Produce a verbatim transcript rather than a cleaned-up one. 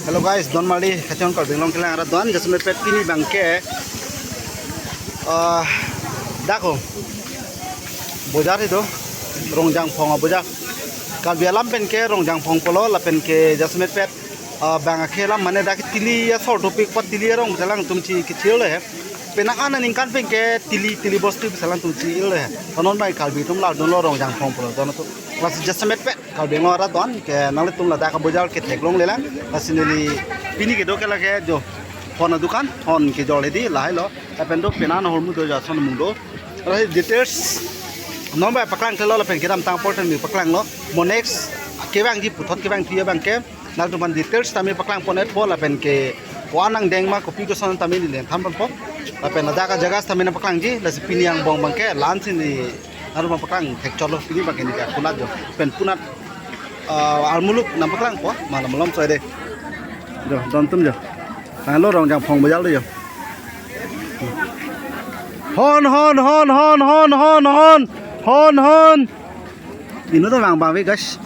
Hello guys, don mali kachon Karbi Anglong kelang arat don, jasemet pet pini abangke, ah, dak ho, bojar itum, Rongjangphong abojar. Karbi alam pen ke Rongjangphong pulo, lapen ke jasemet pet, ah, bang akhei alam mane dak tili asor dopik pa tili arong jalang atum chi kechirlo he. Penang an aningkan pen ke tili, tili bosti pu jalang atum chi-irlo he. Konon bai Karbi atum lardunlo Rongjangphong pulo, don atum. Lasi jasemet pet Karbi Anglong arat don ke nanglitum ladak abojar ke theklonglelang. Lasi neli pini kedo ke lake jo phone adukan, phone kejor hedi lahai lo. Lapen do penang ahormu do, jason mung do. Lahai details non bai paklang thelo lapen kedamtang apor than paklanglo. Mo next kevangji puthot kevangthu abangke nangtumphan details tame paklangpon-etpo lapen ke ko-an angdeng ma kopi koson tame neli nangthanponpo. Lapen ladak ajaga tame nangpaklangji, lasi pini angbong abangke la-ansi neli nangtumphan paklang thekchotlo, pini abangke neli ke kunat jo. Pen punat, ah, armuluk nangpaklangpo, malom malom soi de. Jo, don atum jo. Tanglo Rongjangphong bojar lo jo. Hon, hon, hon. Hon, hon. Inut ta vang bang ave guys.